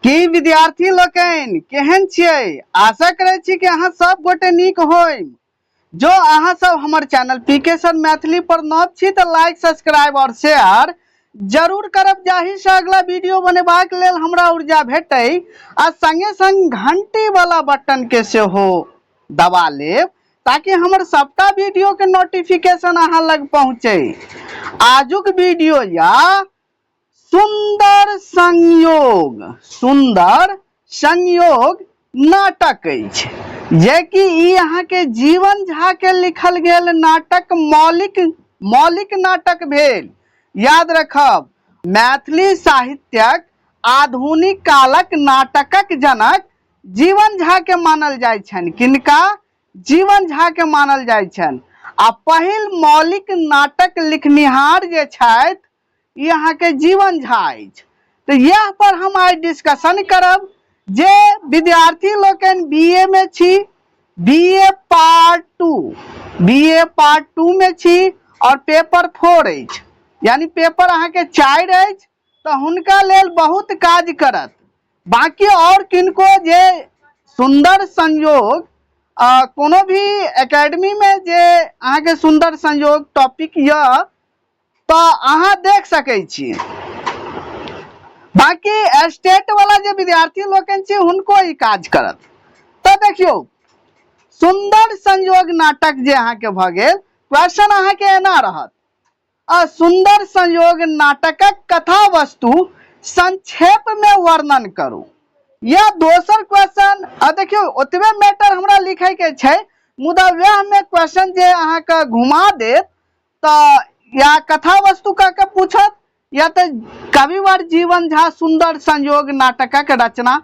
की विद्यार्थी लोकनि केहन छियै? आशा करै छी कि अहाँ सब गोटे नीक होइम। जो अहाँ सब हमर चैनल पी के सर मैथिली पर नव छी तऽ लाइक, सब्सक्राइब और शेयर जरूर करब, जाहि से अगला वीडियो बनेबाक लेल हमरा ऊर्जा भेटै, आ संगे संग घंटी वाला बटन के सेहो दबा लेब ताकि हमर सबटा वीडियो के नोटिफिकेशन अहाँ लग पहुँचे। आजुक वीडियो या सुंदर संयोग, सुंदर संयोग नाटक अछि, जे कि ई अहाँके जीवन झा के लिखल गेल नाटक मौलिक मौलिक नाटक भेल। याद रखब, मैथिली साहित्यक आधुनिक कालक नाटकक जनक जीवन झा के मानल जाइ छनि। किनका? जीवन झा के मानल जाइ छनि। आ पहिल मौलिक नाटक लिखनिहार जे छथि, ई अहाँके जीवन झा अछि। तऽ इएह पर हम आइ डिस्कशन करब। जे विद्यार्थी लोकनि बी ए मे छी, B A part 2, B A part 2 मे छी और पेपर 4 अछि, यानी पेपर अहाँके 4 अछि, तऽ हुनका लेल बहुत काज करत। बाकी और किनको जे सुंदर संयोग कोनो भी एकेडमी में जे अहाँके सुंदर संयोग टॉपिक यऽ तऽ अहाँ देख सकै छी। बाकी स्टेट वाला जे विद्यार्थी लोकनि छी, हुनको ई काज करत। तऽ देखियौ, सुंदर संयोग नाटक जे अहाँके भऽ गेल, क्वेश्चन अहाँके एना रहत, आ सुंदर संयोग नाटकक कथा वस्तु संक्षेप में वर्णन करू। या दोसर क्वेश्चन, आ देखियौ, ओतबे मैटर हमरा लिखे के छै, मुदा वएह में क्वेश्चन जे अहाँके घुमा देत, तऽ या कथा वस्तु कह के पूछत, या तऽ कविवर जीवन झा सुंदर संयोग नाटकक रचना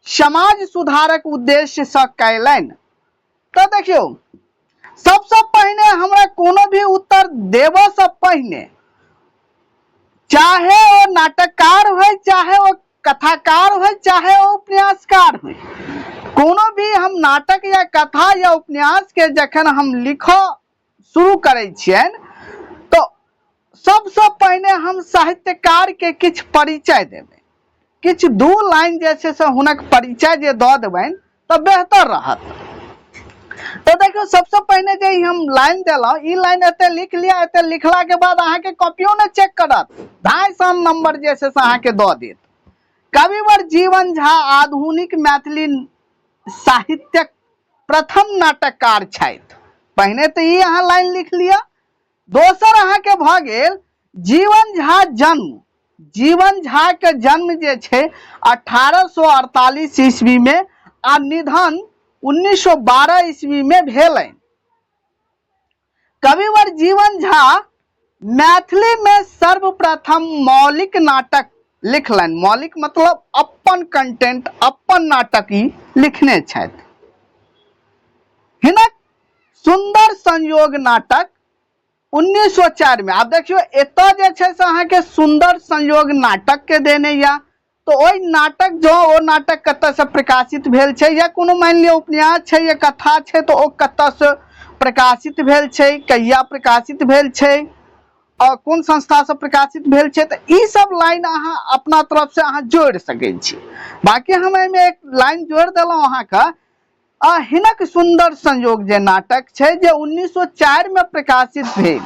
समाज सुधारक उद्देश्य से कयलनि। तऽ देखियौ, सबसे पहिने हमरा कोनो भी उत्तर देबऽ से पहिने, चाहे ओ नाटककार होय, चाहे ओ कथाकार होय, चाहे ओ उपन्यासकार होय, कोनो भी हम नाटक या कथा या उपन्यास के जखन हम लिखऽ शुरू करै छियनि, तऽ सबसँ पहिने हम साहित्यकार के किछु परिचय देबै। किछु 2 लाइन जे छै से हुनक परिचय जे दऽ देबनि तऽ बेहतर रहत। तऽ देखियौ, सबसँ पहिने जे हम लाइन देलहुँ, ई लाइन एते लिख लिअ। एते लिखला के बाद अहाँके कॉपियो ने चेक करत, ढाई सौ नंबर जे छै से अहाँके दऽ देत। कविवर जीवन झा आधुनिक मैथिली साहित्यक प्रथम नाटककार छथि। पहिने तऽ ई अहाँ लाइन लिख लिअ। दोसर अहाँके भऽ गेल जीवन झा जन्म। जीवन झा के जन्म जे छै 1848 ईस्वी में आ निधन 1912 ईस्वी में भेलनि। कविवर जीवन झा मैथिली में सर्वप्रथम मौलिक नाटक लिखलनि। मौलिक मतलब अपन कंटेंट, अपन नाटक ई लिखने छथि। हिनक सुंदर संयोग नाटक 1904 में, आब देखियौ, एतऽ जे छै से अहाँके सुंदर संयोग नाटक के देने या तो ओहि नाटक, जो ओ नाटक कतऽ से प्रकाशित भेल छै, या कोनो मानि लिअ उपन्यास छै या कथा छै, तऽ ओ कतऽ से प्रकाशित भेल छै, कहिया प्रकाशित भेल छै और कोन संस्था से प्रकाशित भेल छै, तऽ ई सब लाइन अहाँ अपना तरफ से अहाँ जोड़ि सकै छी। बाकी हम एहिमे एक लाइन जोड़ि देलहुँ अहाँके। आ हिनक सुंदर संयोग जे नाटक छै, जे 1904 में प्रकाशित भेल,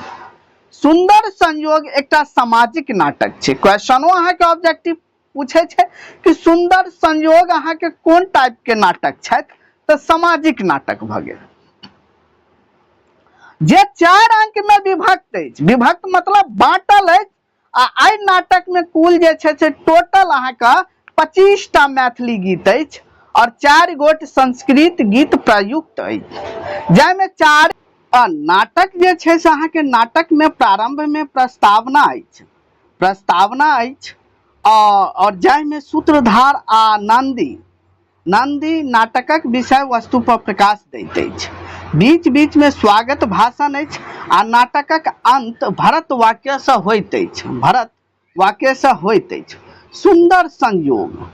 सुंदर संयोग एकटा सामाजिक नाटक छै। क्वेश्चनो अहाँके ऑब्जेक्टिव पूछे छै कि सुंदर संयोग अहाँके कोन टाइप के नाटक छथि, तऽ सामाजिक नाटक भऽ गेल, जे 4 अंक में विभक्त अछि। विभक्त मतलब बांटल अछि। आ एहि नाटक में कुल जे छै से टोटल अहाँके 25टा मैथिली गीत अछि और 4 गोट संस्कृत गीत प्रयुक्त अछि, जाहिमे 4 आ नाटक जे छै से अहाँके नाटक में प्रारंभ में प्रस्तावना अछि, प्रस्तावना अछि और जाहिमे सूत्रधार आ नंदी नंदी नाटकक विषय वस्तु पर प्रकाश दैत अछि। बीच बीच में स्वागत भाषण अछि आ नाटकक अंत भरत वाक्य से होइत अछि, भरत वाक्य से होइत अछि। सुंदर संयोग,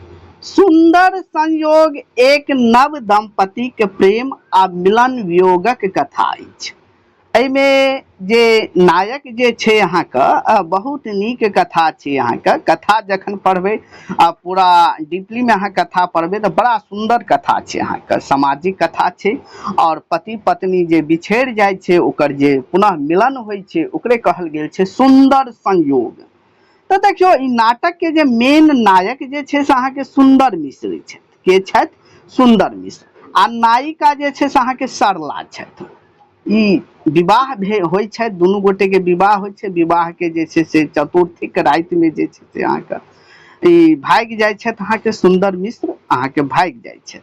सुंदर संयोग एक नव दंपति के प्रेम आ मिलन वियोगक कथा अछि। एहिमे जे नायक जे छै अहाँके बहुत नीक कथा छै अहाँके। कथा जखन पढ़बै आ पूरा डीपलीमे अहाँ कथा पढ़बै तऽ बड़ा सुन्दर कथा छै अहाँके, सामाजिक कथा छै। आओर पति पत्नी जे बिछड़ि जाइ छै ओकर जे पुनः मिलन होइ छै ओकरे कहल गेल छै सुन्दर संयोग। तऽ देखियौ ई नाटकके जे मेन नायक जे छै से अहाँके सुन्दर मिश्र छथि। के छथि? सुन्दर मिश्र। आ नायिका जे छै से अहाँके सरला छथि। ई विवाह भे होइ छै, दुनू गोटेके विवाह होइ छै। विवाहके जे छै से चतुर्थीके रातिमे जे छै से अहाँके ई भागि जाइ छथि, अहाँके सुन्दर मिश्र अहाँके भागि जाइ छथि।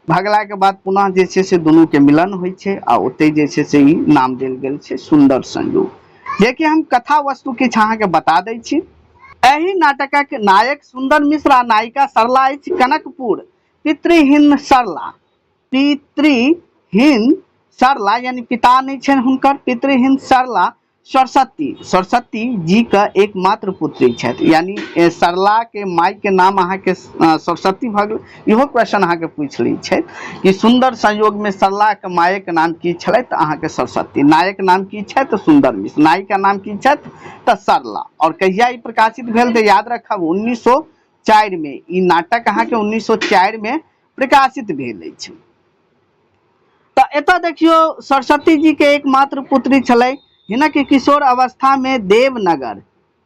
भगलाके बाद पुनः जे छै से दुनूके मिलन होइ छै आ ओतहि जे छै से ई नाम देल गेल छै सुन्दर संयोग। जेकि हम कथा वस्तु किछु अहाँके बता दै छी। एहि नाटकक नायक सुन्दर मिश्र आ नायिका सरला अछि। कनकपुर पितृहीन सरला, पितृहीन सरला यानी पिता नहि छनि हुनकर, पितृहीन सरला सरस्वती, सरस्वती जी के एकमात्र पुत्री छथि। यानी सरला के माय के नाम अहाँके सरस्वती भऽ गेल। इहो क्वेश्चन अहाँके पूछि लै छै कि सुन्दर संयोग में सरला के माय के नाम की छलै, तऽ अहाँके सरस्वती। नायक नाम की छथि? तऽ सुन्दर मिश्र। नायिका नाम की छथि? तऽ सरला। और कहिया ई प्रकाशित भेल? तऽ याद रखब 1904 में ई नाटक अहाँके 1904 में प्रकाशित भेल अछि। तऽ एतऽ देखियौ सरस्वती जी के एकमात्र पुत्री छलै। हिनक किशोर अवस्था में देवनगर,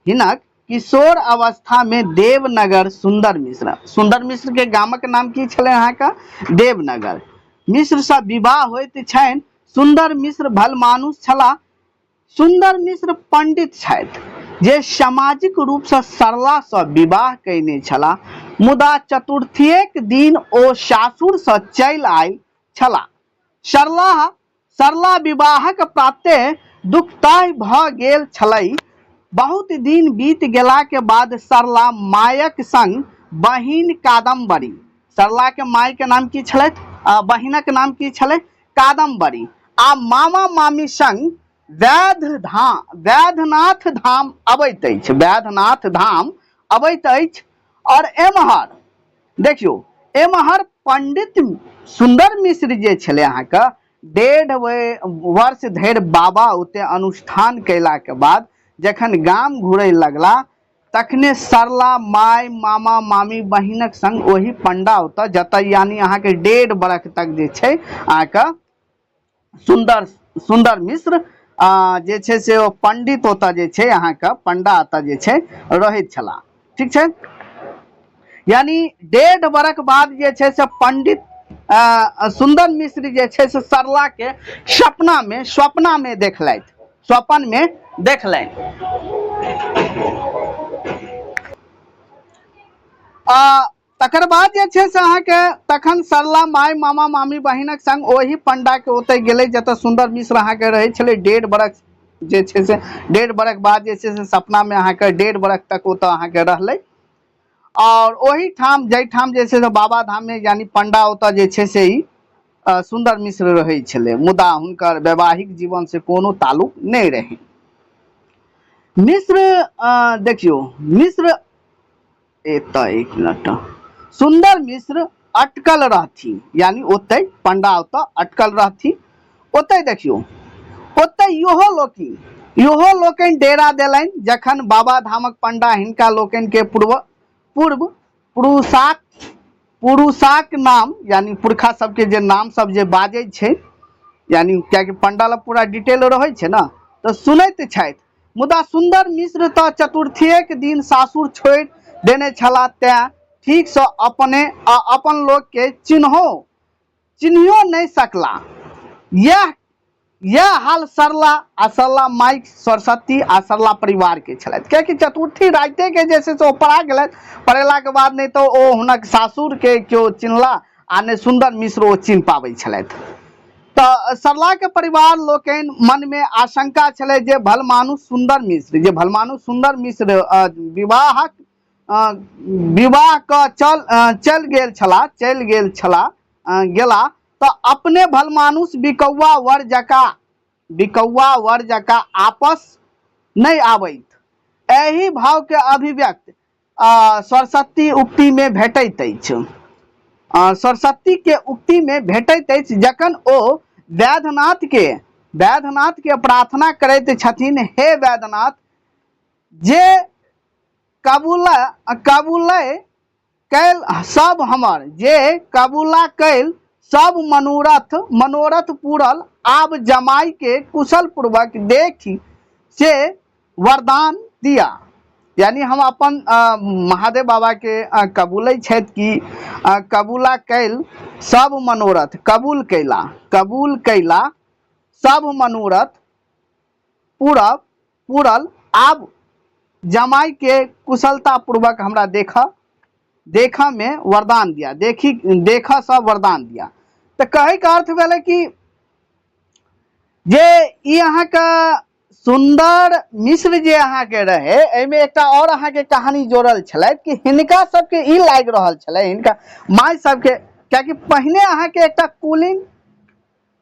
हिनक किशोर अवस्था में देवनगर सुंदर मिश्र, सुंदर मिश्र के गामक नाम की छलै अहाँके? देवनगर। मिश्र से विवाह होइत छनि। सुंदर मिश्र भलमानुष छलाह। सुन्दर मिश्र पंडित छथि जे सामाजिक रूपसँ सरलासँ विवाह कयने छलाह, मुदा चतुर्थीएक दिन ओ सासुरसँ चलि आयल छलाह। सरला सरला विवाहक प्राते दुखताह भऽ गेल छलै। बहुत दिन बीत गेलाके बाद सरला मायक संग बहिन कादम्बरी, सरलाके मायके नाम की छलथि? बहिनक नाम की छलै? कादम्बरी आ मामा मामी संग वैद्य धाम वैद्यनाथ धाम अबैत अछि, वैद्यनाथ धाम अबैत अछि। और एमहर देखियौ, एमहर पंडित सुंदर मिश्र जे छलै अहाँके 1.5 वर्ष धरि बाबा ओते अनुष्ठान कयलाके बाद जखन गाम घुरय लगला तखने सरला माय मामा मामी बहिनक संग ओहि पंडा ओतऽ जतऽ यानी अहाँके 1.5 बरख तक जे छै अहाँके सुन्दर सुन्दर मिश्र जे छै से ओ पंडित ओतऽ जे छै अहाँके पंडा ओतऽ जे छै रहैत छलाह। ठीक छै, यानी 1.5 बरख बाद जे छै से पंडित सुन्दर मिश्र जे छै से सरला के सपना में स्वप्ना में देखलथि, स्वपन में देखलनि। तकर बाद जे छै से अहाँके तखन सरला माय मामा मामी बहिनक संग ओहि पंडा के ओतय गेलै जतऽ सुन्दर मिश्र अहाँके रहै छलै। 1.5 बरख जे छै से 1.5 बरख बाद जे छै से सपना में अहाँके 1.5 बरख तक ओतऽ अहाँके रहलै। और ओहिठाम जाहिठाम जे छै से बाबा धाम में यानी पंडा ओतऽ जे छै से ई सुन्दर मिश्र रहै छलै, मुदा हुनकर वैवाहिक जीवन से कोनो ताल्लुक नहि रहै। मिश्र देखियौ मिश्र एतऽ एक मिनट, सुन्दर मिश्र अटकल रहथिन, यानी ओतै पंडा ओतऽ अटकल रहथिन। ओतै देखियौ ओतै इहो लोकिन इहो लोकनि डेरा देलनि। जखन बाबा धामक पंडा हिनका लोकनि के पूर्व पूर्व पुरुषाक पुरुषाक नाम यानी पुरखा सबके जे नाम सब जे बाजै छै, यानी कियाकि पंडा लग पूरा डिटेल रहै छै ने, तऽ सुनैत छथि। मुदा सुन्दर मिश्र तऽ चतुर्थीएक दिन सासुर छोड़ि देने छलाह, तेँ ठीकसँ अपने आ अपन लोकके चिन्हो चिन्हियो नहि सकला। यैह यैह हाल सरला आ सरला माइक सरस्वती आ सरला परिवार के छलथि, कियाकि चतुर्थी राइते के जे छै से ओ पड़ा गेलथि। पड़ेलाके बाद नहि तऽ ओ हुनक सासुर के केओ चिन्हला आ नहि सुन्दर मिश्र ओ चिन्ह पाबै छलथि। तऽ सरलाके परिवार लोकनि मनमे आशंका छलै जे भलमानुष सुन्दर मिश्र जे भलमानुष सुन्दर मिश्र विवाहक विवाह कऽ चल चलि गेल छलाह चलि गेल छलाह गेला तऽ अपने भलमानुष बिकौआ वर जकाँ बिकौआ वर जकाँ आपस नहि आबैत। एहि भावके अभिव्यक्त सरस्वती उक्तिमे भेटैत अछि, सरस्वतीके उक्तिमे भेटैत अछि जखन ओ वैद्यनाथके वैद्यनाथ के प्रार्थना करैत छथिन, हे वैद्यनाथ, जे कबूला कबूलै कैल सब हमर, जे कबूला कैल सब मनोरथ मनोरथ पूरल, आब जमाई के कुशल पूर्वक देखी से वरदान दिया। यानी हम अपन महादेव बाबा के कबूलै छथि कि कबूला कैल सब मनोरथ, कबूल कैला, कबूल कैला सब मनोरथ पूरब पूरल, आब जमाई के कुशलता पूर्वक हमरा देख देखऽ में वरदान दिया, देखी देखऽ से वरदान दिया। तऽ कहैके अर्थ भेलै कि जे ई अहाँके सुंदर मिश्र जे अहाँके रहे, एहिमे एकटा आओर अहाँके कहानी जोड़ल छलै कि हिनका सबके ई लागि रहल छलै, हिनका माय सबके, कियाकि पहिने अहाँके एकटा कुलीन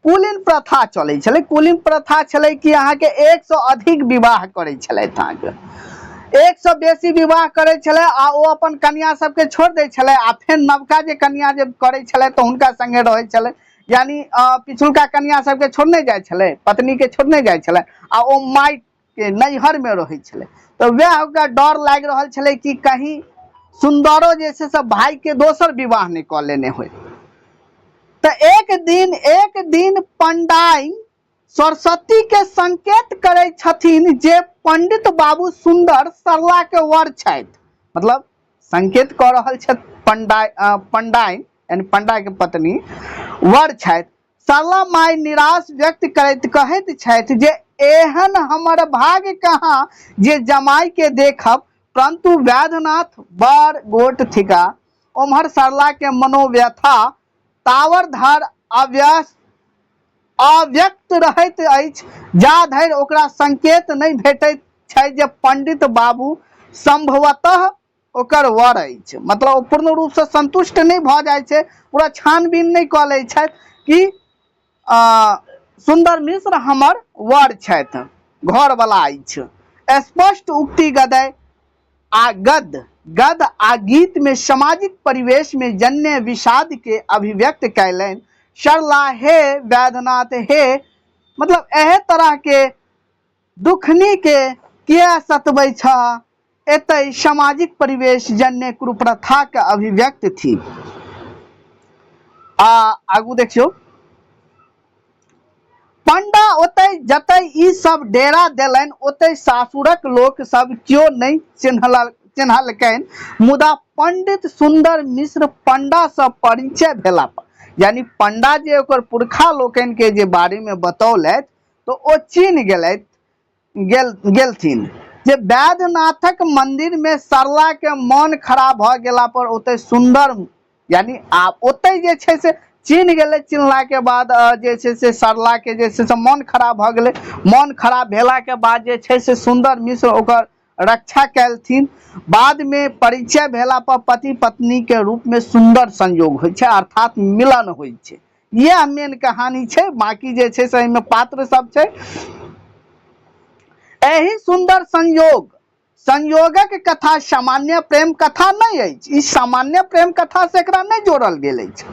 कुलीन प्रथा चलै छलै। कुलीन प्रथा छलै कि अहाँके एक सौ अधिक विवाह करै छलथि, अहाँके एक सौ बेसी विवाह करै छलै आ ओ अपन कन्या सबके छोड़ि दै छलै आ फेर नवका जे कन्या जे करै छलै तऽ हुनका संगे रहै छलै। यानी पिछुलका कन्या सबके छोड़ने जाइ छलै, पत्नीके छोड़ने जाइ छलै आ ओ मायके नैहरमे रहै छलै। तऽ वएह ओकरा डर लागि रहल छलै कि कहीं सुन्दरो जे छै से भाईके दोसर विवाह नहि कऽ लेने होइ। तऽ एक दिन पंडाइन सरस्वती के संकेत करै छथिन जे पंडित बाबू सुंदर सरला के वर छथि। मतलब संकेत कऽ रहल छथि पंडा पंडाइन यानी पंडा के पत्नी वर छथि। सरला माय निराश व्यक्त करैत कहैत छथि जे एहन हमर भाग्य कहाँ जे जमाई के देखब, परंतु वैद्यनाथ बड़ गोट थिका। ओम्हर सरला के मनोव्यथा तावर धर अव्यस्त अव्यक्त रहैत अछि जा धरि ओकरा संकेत नहि भेटैत छै जे पंडित बाबू संभवतः ओकर वर अछि। मतलब ओ पूर्ण रूपसँ संतुष्ट नहि भऽ जाइ छै, पूरा छानबीन नहि कऽ लै छथि कि सुन्दर मिश्र हमर वर छथि, घरवला अछि। स्पष्ट उक्ति गदय आ गद्य गद्य आ गीत में सामाजिक परिवेश में जन्य विषाद के अभिव्यक्त कयलनि। सरला हे वैद्यनाथ हे, मतलब एहे तरह के दुखनी के किया सतबै छ, एतय सामाजिक परिवेश जन्य कुप्रथा के अभिव्यक्त थी। आ आगू देखियौ, पंडा ओतय जतय ई सब डेरा देलनि ओतय सासुरक लोक सब केओ नहि चिन्हलकनि, मुदा पंडित सुंदर मिश्र पंडा सँ परिचय भेला पर, यानी पंडा जे ओकर पुरखा लोकनि के जे बारे मे बतौलथि तऽ ओ चिन्ह गेलथि गेल गेलथिन जे वैद्यनाथक मंदिर मे सरला के मन खराब भऽ गेला पर ओतय सुंदर, यानी आब ओतय जे छै से चिन्ह गेलै। चिन्हला के बाद जे छै से सरला के जे छै से मन खराब भऽ गेलै। मन खराब भेला के बाद जे छै से सुंदर मिश्र ओकर रक्षा कयलथिन। बाद मे परिचय भेला पर पति पत्नी के रूप मे सुंदर संयोग होइ छै, अर्थात मिलन होइ छै। इएह मेन कहानी छै, बाकी जे छै से एहिमे पात्र सब छै। एहि सुंदर संयोगक कथा सामान्य प्रेम कथा नहि अछि। ई सामान्य प्रेम कथा से एकरा नहि जोड़ल गेल अछि।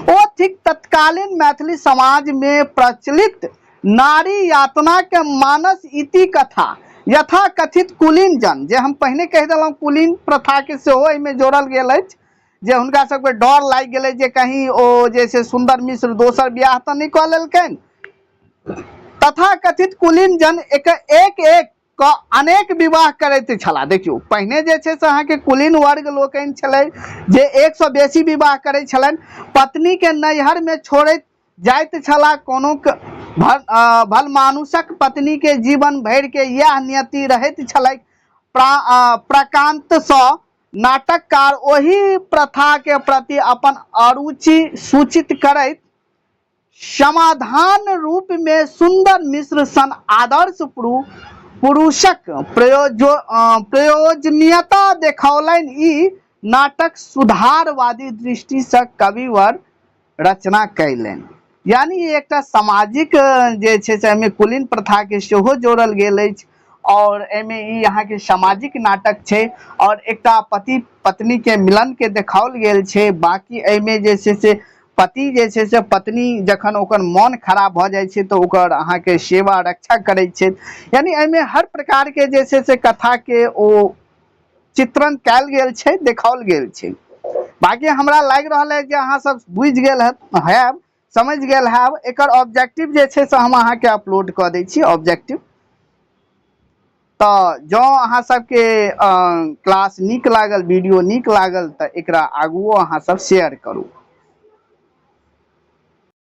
ओ थिक तत्कालीन मैथिली समाज में प्रचलित नारी यातना के मानस इति कथा। यथा कथित कुलीन जन, जे हम पहिने कहि देलहुँ, कुलीन प्रथा के सेहो एहिमे जोड़ल गेल अछि, जे हुनका सबके डर लागि गेलै जे कहीं ओ जे छै सुंदर मिश्र दोसर बियाह तऽ नहि कऽ लेलकनि। तथा कथित कुलीन जन एक एक एक क अनेक विवाह करैत छलाह। देखियौ, पहिने जे छै से अहाँके कुलीन वर्ग लोकनि छलै जे एकसँ बेसी विवाह करै छलनि, पत्नीके नैहरमे छोड़ैत जाइत छलाह। कोनो भलमानुषक पत्नीके जीवन भरिके इएह नियति रहैत छलैक। प्रकान्तसँ नाटककार ओहि प्रथाके प्रति अपन अरुचि सूचित करैत समाधान रूप में सुंदर मिश्र सन आदर्श पुरुषक प्रयोजनीयता देखौलनि। ई नाटक सुधारवादी दृष्टि से कविवर रचना कयलनि। यानी एकटा सामाजिक जे छै से एहिमे कुलीन प्रथा के सेहो जोड़ल गेल अछि और एहिमे ई अहाँके सामाजिक नाटक छै और एकटा पति पत्नी के मिलन के देखाओल गेल छै। बाकी एहिमे जे छै से पति जे छै से पत्नी जखन ओकर मोन खराब भऽ जाइ छै तऽ ओकर अहाँके सेवा रक्षा करै छै। यानी एहिमे हर प्रकारके जे छै से कथाके ओ चित्रण कयल गेल छै, देखाओल गेल छै। बाकी हमरा लागि रहल है जे अहाँ सब बुझि गेल हैब, समझि गेल हैब। एकर ऑब्जेक्टिव जे छै से हम अहाँके अपलोड कऽ दै छी ऑब्जेक्टिव। तऽ जँ अहाँ सबके क्लास नीक लागल, वीडियो नीक लागल, तऽ एकरा आगुओ अहाँ सब शेयर करू।